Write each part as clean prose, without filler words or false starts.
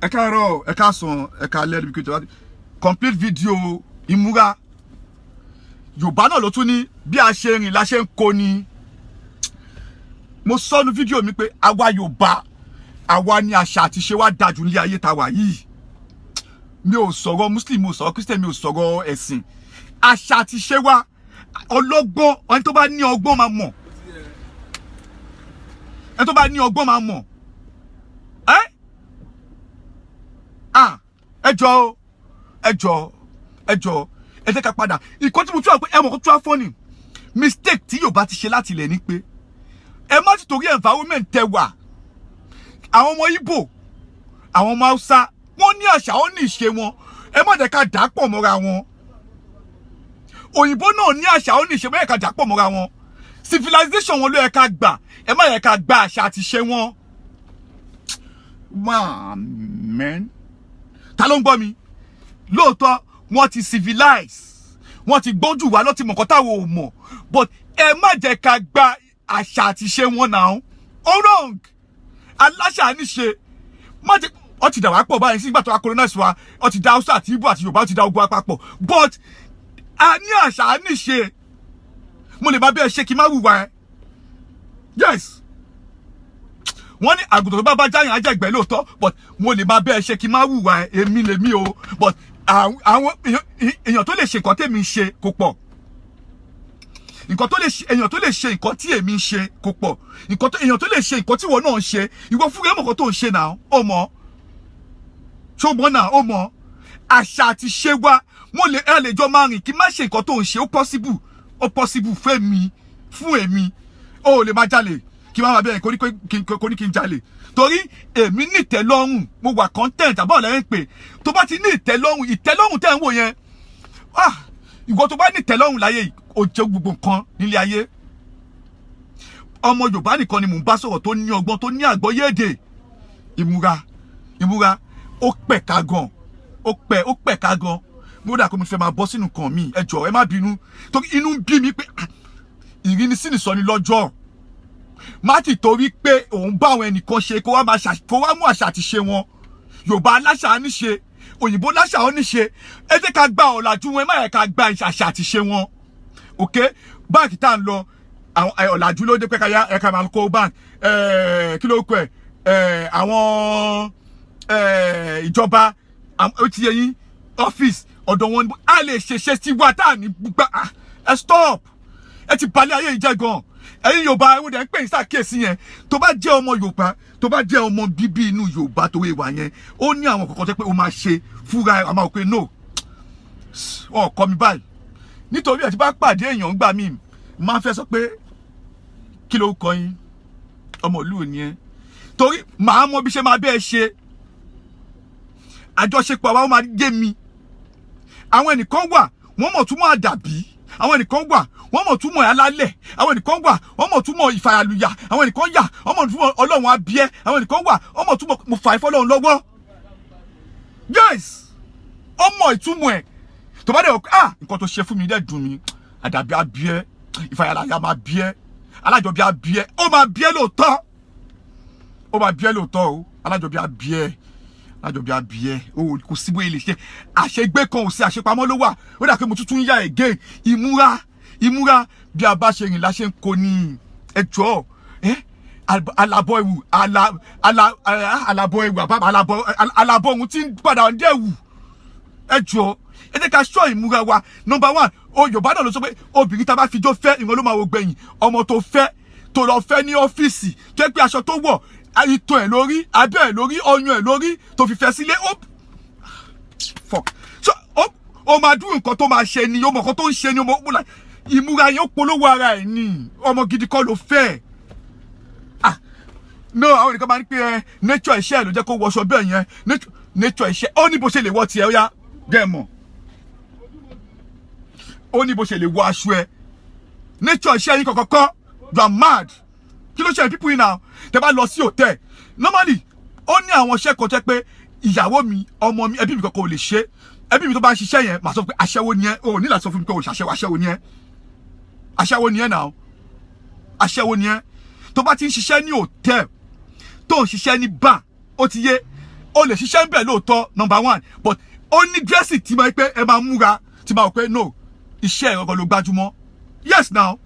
Ẹ káàárọ̀, ẹ káàsán, ẹ káalẹ́ níbi kí n complete video. Ìmúra Yorùbá náà ló tún ní bí a ṣe rìn la ṣe ń kó ni. Mo sọnu fídíò mi pé àwa Yorùbá, àwa ni àṣà àti ṣe wá dájú ní ayé ta wà yìí. Mi ò sọ̀rọ̀ Muslim, mi ò sọ̀rọ̀ Christian, mi ò sọ̀rọ̀ ẹ̀sìn. Àṣà àti ṣe wá, ọlọ́gbọ́n, ẹni tó bá ní ọgbọ́n máa mọ̀, ẹni tó bá ní ọgbọ́n máa mọ̀. Ẹ́ ah, ẹ jọ̀ọ́, ẹ jọ̀ọ́, ẹ jọ̀ọ́, ẹ jẹ́ ká padà. Ìkọ́ tí mo tún wà pé ẹ mọ̀ kó tún wá fọ́nì mistake tí Yorùbá ti ṣe láti ilẹ̀ ni pé ẹ má ti torí environment tẹ wà. Àwọn ọmọ Ìgbò, àwọn ọmọ Haúsá, wọ́n ní àṣà, wọ́n ní ìṣe wọn. Ẹ má jẹ́ ká dà á pọ̀ mọ́ra wọn. Òyìnbó náà ní àṣà, ó ní ìṣe, má jẹ́ ká dà á pọ̀ mọ́ra wọn. Civilization wọn ló yẹ ká gbà, ẹ má yẹ ká gba àṣà àti ìṣe wọn. Man, ta ló ń gbọ́ mi? Lóòótọ́, wọ́n ti civilize, wọ́n ti gbójú wa lọ́ti mọ̀ nǹkan táwọn ò mọ̀, but ẹ má jẹ́ ká gba àṣà àti ìṣe wọn náà. Ó wrong. Aláṣà níṣe má jẹ́ ọ ti dà wá pọ̀ báyìí. Sígbà tó wá colonize wa, ọ ti da Hausa àti Igbo àti Yorùbá, ọ ti da ogun wa papọ̀, but a ní àṣà níṣe. Mo lè má bí ẹ ṣe kí n má wùwà ẹ. Yes, wọ́n ní àgùntàn tó bá bá jáyàn á jẹ̀gbẹ́ lóòótọ́, but mo lè má bẹ́ẹ̀ ṣe kí n má wùwà ẹ. Èmi lèmi o, but àwọn èèyàn tó lè ṣe nǹkan tèmi ń ṣe kò pọ̀. Nǹkan tó lè ṣe, èèyàn tó lè ṣe nǹkan tí èmi ń ṣe kò pọ̀. Nǹkan tó, èèyàn tó lè ṣe nǹkan tí ìwọ náà ń ṣe, ìwọ fúnra ẹ̀ mọ̀ nǹkan tó ń ṣe náà. Ó mọ̀, ṣó mọ̀ náà? Ó mọ̀. Àṣà àti ṣe wa, mo lè, ẹ lè jọ máa rìn kí n má ṣe nǹkan tó ń ṣe. Ó possible, ó possible fún èmi, fún èmi. Ó lè má jalè kí n má máa bẹ́ẹ̀ kó ní kí n jalè, torí èmi ní ìtẹ́lọ́rùn, mo wà content. Àbọ̀ lẹ́yìn pé tó bá ti ní ìtẹ́lọ́rùn, ìtẹ́lọ́rùn tẹ́ ń wò yẹn, ah, ìwọ tó bá ní ìtẹ́lọ́rùn láyé yìí, ó jẹ́ gbogbo nǹkan nílé ayé. Ọmọ Yorùbá nìkan ni mò ń bá sọ̀rọ̀ tó ní ọgbọ́n, tó ní àgbọ́yé èdè. Ìmúra, ìmúra ó pẹ̀ka gan, ó pẹ̀, ó pẹ̀ka gan. Mo dà pé mo fẹ́ máa bọ́ sínú nǹkan mi. Ẹ jọ̀ọ́, ẹ má bínú, torí inú ń bí mi pé ah, ìrínisí nìsọ ni lọ́jọ́. Má ti torí pé òun bá àwọn ẹnìkan ṣe kó wá máa ṣà, kó wá mú àṣà àti ṣe wọn. Yorùbá aláṣà níṣe, òyìnbó láṣà ó níṣe. Ẹ jẹ́ ká gba ọ̀làjú wọn, ẹ má yẹ ká gba àṣà àti ṣe wọn. Ok, báńkì tá à ń lọ, àwọn ọ̀làjú ló dé pé ká yá ẹ̀ka máa kó báńkì. Kí ló kọ ẹ̀, àwọn ìjọba, ó ti yẹ yín, ọ́fíìsì ọ̀dọ̀ wọn a lè ṣèṣe sí wa tá à ní gbà. Ẹ stop, ẹ ti balẹ̀ ayé yìí jẹ́ gan. Ẹ̀yin Yorùbá, ẹ̀wọ̀n dẹ̀ ń pè ní sàkíyèsí yẹn. Tó bá jẹ́ ọmọ Yorùbá, tó bá jẹ́ ọmọ bíbí inú Yorùbá tó wà yẹn, ó ní àwọn kọ̀ọ̀kan tó pé ó máa ṣe fúnra ẹ̀, àmọ́ pé no, wọn kọ́ mi báyìí. Nítorí ẹ̀ tí bá pàdé èèyàn gbà mí, máa ń fẹ́ sọ pé, "Kí ló kọ yín? Ọmọ ìlú ni ẹ?" Torí màá mọ bí ṣe máa bẹ́ẹ̀ ṣe àjọṣepọ̀ àwa, ó máa gé mi. Àwọn ẹnìkan wà, wọ́n mọ̀ túmọ̀ àdàbí. Àwọn ẹnìkan wà, wọ́n mọ̀ túmọ̀ alálẹ̀. Àwọn ẹnìkan wà, wọ́n mọ̀ túmọ̀ ìfàyàlùyà. Àwọn ẹnìkan yà, wọ́n mọ̀ túmọ̀ Ọlọ́run abíẹ́. Àwọn ẹnìkan wà, wọ́n mọ̀ túmọ̀ mo fà ìfọ́lọ́run lọ́wọ́. Yes, ó mọ̀ ìtumọ̀ ẹ̀. Tó bá dẹ̀ wọ́n, ah, nǹkan tó ṣe fún mi dẹ̀ dùn mí. Àdàbí abíẹ́, ìfàyàlùyà máa bíẹ́, alájọbí abíẹ́, ó máa bíẹ́ lóòótọ́, ó máa bíẹ́ lóòótọ́ o. Alájọbí abíẹ́, alájọbí abíẹ́ o, kò sí bóyá lè ṣe àṣegbé kan ò sí, àṣepamọ́ ló wà. Ó dà pé mo tuntun ń yá again. Ìmúra, ìmúra, bí a bá ṣe rìn la ṣe ń kó ní. Ẹjọ́ ẹ, alabọ ewu, ala ala alabọ ewu, àbá alabọ, alabọ ohun tí ń padà ń dẹ̀wù. Ẹ jọ̀ọ́, ẹ jẹ́ ká ṣọ́ ìmúra wa. Number one o, Yorùbá náà ló sọ pé obìnrin tá a bá fi jó fẹ́, ìwọ̀n ló máa wo gbẹ̀yìn. Ọmọ tó fẹ́, tó lọ fẹ́ ní ọ́fíìsì, tó yẹ pé aṣọ tó wọ̀, ìtọ̀ ẹ̀ lórí, abẹ́ ẹ̀ lórí, ọyàn ẹ̀ lórí, tó fi fẹ́ sílé, ó fuck so ó máa dúró. Nǹkan tó máa ṣe ni, ó mọ̀ nǹkan tó ń ṣe ni. Ó mọ̀ ìmúra yẹn, ó polówó ara ẹ̀ ní. Ọmọ gidi kọ́ ló fẹ́. Ah no, àwọn nìkan máa ń pè ẹ, nature iṣẹ́ ẹ̀ ló jẹ́ kó wọṣọ bẹ́ẹ̀ yẹn. Nature iṣẹ́, ó ní bó ṣe lè wọ tiẹ̀, ó yá gẹ́ mọ̀, ó ní bó ṣe lè wọ aṣọ ẹ. Nature iṣẹ́ yín kọ̀ọ̀kan kọ́. You are mad. Kí ló ṣe people yìí now? Tẹ bá lọ sí hotel normally, ó ní àwọn iṣẹ́ kan tẹ́ pé ìyàwó mi, ọmọ mi, ẹbí mi kankan ò lè ṣe. Ẹbí mi tó bá ń ṣiṣẹ́ yẹn, màá sọ pé aṣẹ́wó ni ẹ. O ní láti sọ fún mi pé o ṣàṣẹ́wó. Aṣẹ́wó ni ẹ, aṣẹ́wó ni ẹ náà, aṣẹ́wó ni ẹ. Tó bá ti ń ṣiṣẹ́ ní hotel, tó ń ṣiṣẹ́ ní bar, ó ti yé. O lè ṣiṣẹ́ ń bẹ̀ lóòótọ́, number one, but ó ní dressing tí máa pé ẹ máa múra tí máa wò pé no, iṣẹ́ ẹ̀rọ ló gbájúmọ́. Yes now,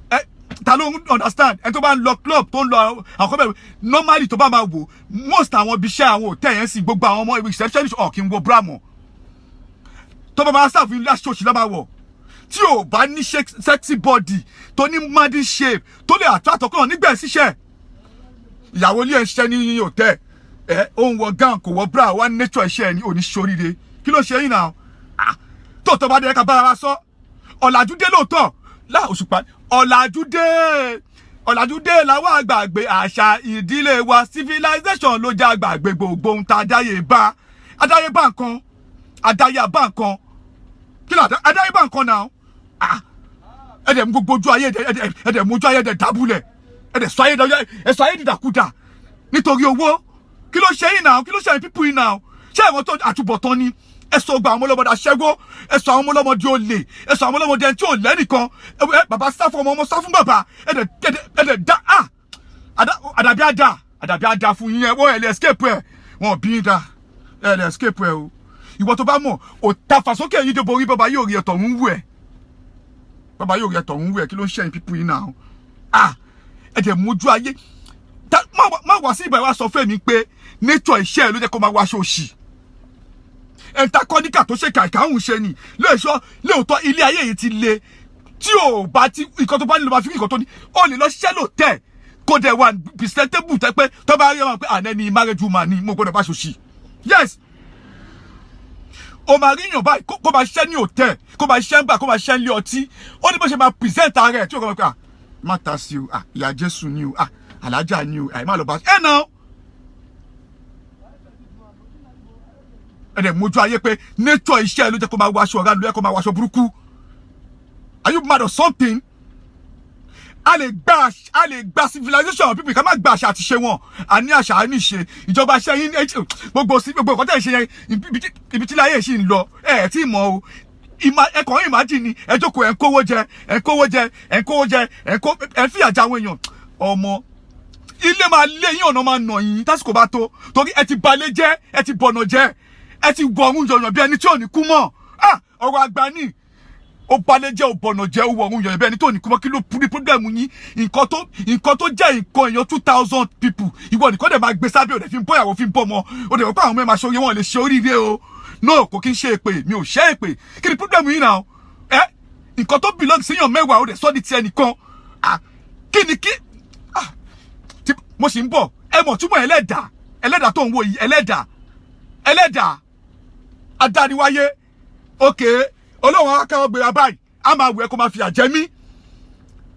ẹ ta ló ń understand? Ẹ tó bá ń lọ club, tó ń lọ àwọn kan bẹ̀rẹ̀, normally tó bá máa wò, most àwọn ibi iṣẹ́, àwọn hotel yẹn sì, gbogbo àwọn ọmọ receptionist ọ̀ kí n wo bra mọ́. Tó bá máa serve ilé, aṣọ òṣì ló máa wọ̀. Tí ò bá ní sexy body, tó ní manly shape, tó lè attract ọkùnrin nígbà ṣiṣẹ́, ìyàwó ilé ẹ̀ ń ṣiṣẹ́ ní hotel ẹ, ó ń wọ gown, kò wọ bra, wá nature iṣẹ́ ẹ ní òní ṣoríire. Kí ló ṣe yín náà? Ah, tóòtọ́ bá dé, ká bára wa sọ, ọ̀làjú dé lóòótọ́ lá, òṣùpá, ọ̀làjú dé, ọ̀làjú dé làwọn àgbàgbé àṣà ìdílé wa. Civilization ló já àgbàgbé gbogbo ohun tá a dáyé bá. Adáyé bá nǹkan, adáyé bá nǹkan, kí ló adáyé bá nǹkan náà? Ah, ẹ dẹ̀ mú gbogbo ojú ayé, ẹ dẹ̀ mú ojú ayé, ẹ dẹ̀ dábúlẹ̀, ẹ dẹ̀ sọ ayé, ẹ sọ ayé dìdàkudà nítorí owó. Kí ló ṣe yín náà? Kí ló ṣe yín people yín náà? Ṣé àwọn tó àtúbọ̀tán ni? Ẹ sọ gba àwọn ọmọlọ́mọdé aṣẹ́wó, ẹ sọ àwọn ọmọlọ́mọdé olè, ẹ sọ àwọn ọmọlọ́mọdé ẹni tí ò lẹ́nìkan. Ẹ bàbá sá fún ọmọ, ọmọ sá fún bàbá. Ẹ dẹ̀ dá à àdàbí àdà, àdàbí àdà fún yín. Ẹ wọ́n ẹ lè escape ẹ, wọn ò bí yín dá, ẹ lè escape ẹ o. Ìwọ tó bá mọ̀ ò ta fàsókè yìí dé borí, bàbá yóò rí ẹ̀tọ̀ ń wù ẹ̀, bàbá yóò rí ẹ̀tọ̀ ń wù ẹ̀. Kí ló ń ṣe yín people yín náà? Ah, ẹ dẹ̀ mójú ayé. Má wá sí ìgbà wá sọ fún mi pé nature iṣẹ́ ẹ ló jẹ́ kó máa wá aṣọ òṣì. Ẹ̀ńtà kọ́níkà tó ṣe kàìkà ń ṣe ni lóòótọ́. Lóòótọ́, ilé ayé yìí ti le. Tí ò bá ti nǹkan tó bá nílò, máa fi nǹkan tó ní, ó lè lọ ṣiṣẹ́ lóòótẹ́, kó dẹ̀ wà presentable, tẹ́ pé tó bá rí ọmọ pé àná ni marriage woman ni, mo gbọ́dọ̀ bá ṣòṣì. Yes, o máa rí yàn báyìí, kó máa ṣiṣẹ́ ní hotel, kó máa ṣiṣẹ́ ń gbà, kó máa ṣiṣẹ́ ní ọtí, ó ní bó ṣe máa present ara ẹ̀ tí o kọ́ máa pẹ́, ah, má ta sí o, ah, ìyá Jésù ni o, ah, alájà ni o, àì má lọ bá ẹ náà. Ẹ dẹ̀ mójú ayé pé nature iṣẹ́ ló jẹ́ kó máa wọ aṣọ ọ̀gá, ló jẹ́ kó máa wọ aṣọ burúkú. Are you mad or something? A lè gba civilization of people, ká má gba àṣà àti ṣe wọn. A ní àṣà, a ní ìṣe. Ìjọba ṣe yín gbogbo sí gbogbo nǹkan tẹ̀ ń ṣe yẹn, ibi tí láyé ṣì ń lọ, ẹ ẹ̀ tí ì mọ̀ o. Ẹ kàn ń imagine ni. Ẹ jókòó, ẹ ń kówó jẹ, ẹ ń kówó jẹ, ẹ ń kówó jẹ, ẹ ń kó, ẹ ń fìyà jẹ àwọn èèyàn. Ọmọ ilé máa lé yín, ọ̀nà máa nà yín tásìkò bá tó, torí ẹ ti balẹ̀ jẹ́, ẹ ti bọ̀nà jẹ́, ẹ ti wọ̀run yọ̀yàn bí ẹni tí ò ní kú mọ́. Ah, ọ̀rọ̀ àgbà ní ó balẹ̀ jẹ́, ó bọ̀nà jẹ́, ó wọ̀run yọ̀yàn bí ẹni tó ní kú mọ́. Kí ló ní problem yín? Nǹkan tó jẹ́ nǹkan èèyàn 2,000 people, ìwọ nìkan dẹ̀ máa gbé sábẹ́, òde fi ń bọ́ ìyàwó, fi ń bọ́ ọmọ, ó dẹ̀ wọ́n pé àwọn ọmọ ẹ̀ máa ṣe oríire, wọn lè ṣe oríire o. No, kò kí ń ṣe èpè, mi ò ṣe èpè. Kí ni problem yín náà? Ẹ nǹkan tó belong síyàn 10, ó dẹ̀ sọ́ di tiẹ̀ nìkan. Ah, kí ni kí, ah, tí mo sì ń bọ̀, ẹ mọ̀ túmọ̀ ẹlẹ́dàá, ẹlẹ́dàá tó ń wo yìí, ẹlẹ́dàá, ẹlẹ́dàá adániwáyé. Òkè ọlọ́run akáwọ́ gbéra báyìí, a máa wù ẹ́ kó máa fìyà jẹ mí.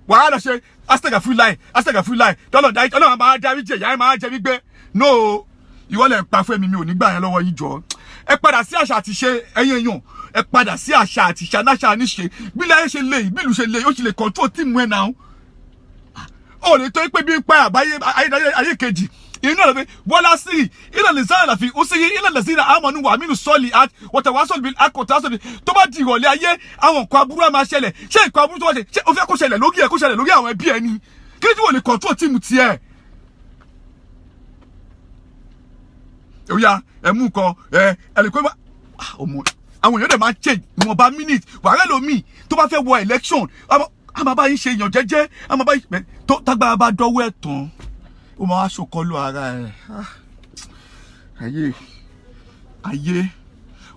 Wàá lọ ṣe hashtag free line, hashtag free line, tọ́lọ̀ dárí, ọlọ́run máa dárí jẹ, ìyá ẹ̀ máa jẹ mí gbé. No, ìwọ lẹ̀ ń pa fún mi, mi ò ní gbà yẹn lọ́wọ́ yín. Jọ, ẹ padà sí àṣà àti ṣe ẹ̀yin èèyàn, ẹ padà sí àṣà àti ṣe anáṣà níṣe. Bí ilé ayé ṣe lè, bí ìlú ṣe lè, ó sì lè control team ẹ̀ náà. Ó lè tó pé bí ń pa àbáyé ayé kejì inú ẹ̀ lọ́pẹ́ wọ́lá sí ilẹ̀ lè sáyẹn láfi ó sí ilẹ̀ lè sí ilẹ̀ àmọ́nú wà mínú sọ́ọ̀lì wọ́tàwásọ̀lì bí akọ̀tàwásọ̀lì. Tó bá di ìrọ̀lẹ́ ayé, àwọn nǹkan aburú á máa ṣẹlẹ̀. Ṣé nǹkan aburú tó wá ṣe, ṣé o fẹ́ kó ṣẹlẹ̀ lórí ẹ̀, kó ṣẹlẹ̀ lórí àwọn ẹbí ẹ ni? Kí ni tí wọ́n lè control team tiẹ̀? Ó yá, ẹ mú nǹkan ẹ ẹ lè pé ọmọ àwọn èèyàn dẹ̀ máa ń change ìwọ̀nba minute wàhálà lómi tó bá fẹ́ wọ election, a máa bá yín ṣe èèyàn jẹ́jẹ́, a máa bá yín tó tágbára bá dọ́wọ́ ẹ̀ tán, ó máa wá ṣòkọlù ara ẹ̀. Ayé, ayé,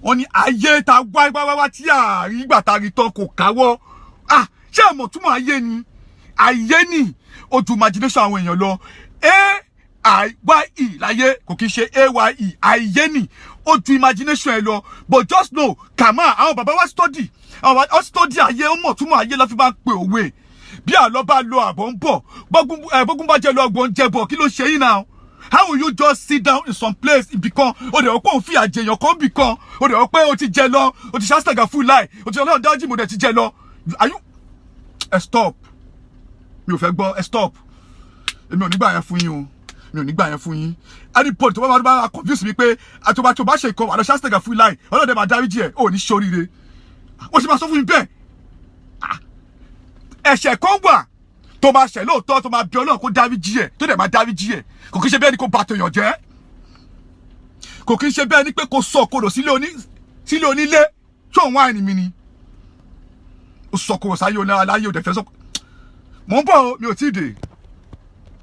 wọ́n ní ayé ta wá wá wá tí àárín ìgbà tá a rí tán kò káwọ́. Ṣé ẹ mọ̀ túmọ̀ ayé ni? Ayé ni ó ju imagination àwọn èèyàn lọ. A I Y E láyé, kò kí n ṣe A Y E. Ayé ni ó ju imagination ẹ lọ. But just know, kàmá àwọn bàbá wa study, àwọn bàbá wa study ayé, ó mọ̀ túmọ̀ ayé lọ́ fi máa ń pe òwe. Bí àlọ́ bá lọ, àbọ̀ ń bọ̀. Bọ́gún bá jẹ́ lọ, ọgbọ̀n jẹ bọ̀. Kí ló ṣe yín náà? How will you just sit down in some place, ibì kan, o dẹ̀ wọ́n pé òun fìyà jẹ̀yàn kan bì kan, o dẹ̀ wọ́n pé o ti jẹ lọ, o ti ṣe hashtag full lie, o ti Ọlọ́run dájú, mo dẹ̀ ti jẹ lọ? Are you, ẹ stop, mi ò fẹ́ gbọ́. Ẹ stop, èmi ò ní gbà yẹn fún yín o, mi ò ní gbà yẹn fún yín. Anybody tó bá máa confuse mi pé àtọ́ba tó bá ṣe ìkọ́ àlọ́ hashtag full lie, Ọlọ́run dẹ̀ máa dáríjì ẹ̀, ò ní ṣoríire. Ó ṣe máa sọ fún mi bẹ́ẹ̀? Ẹ̀ṣẹ̀ kan wà tó máa ṣẹ̀ lóòótọ́, tó máa bí Ọlọ́run kó dáríjì ẹ̀, tó dẹ̀ máa dáríjì ẹ̀. Kò kí ṣe bẹ́ẹ̀ ni kò bá tèèyàn jẹ́. Kò kí ń ṣe bẹ́ẹ̀ ni pé kò sọ kodò sílé onílé. Ṣé òun wáìnì mi ni ó sọ kodò sáyé oní aláyé òdẹ fẹ́ sọ? Mò ń bọ̀ o, mi ò tí ì dé.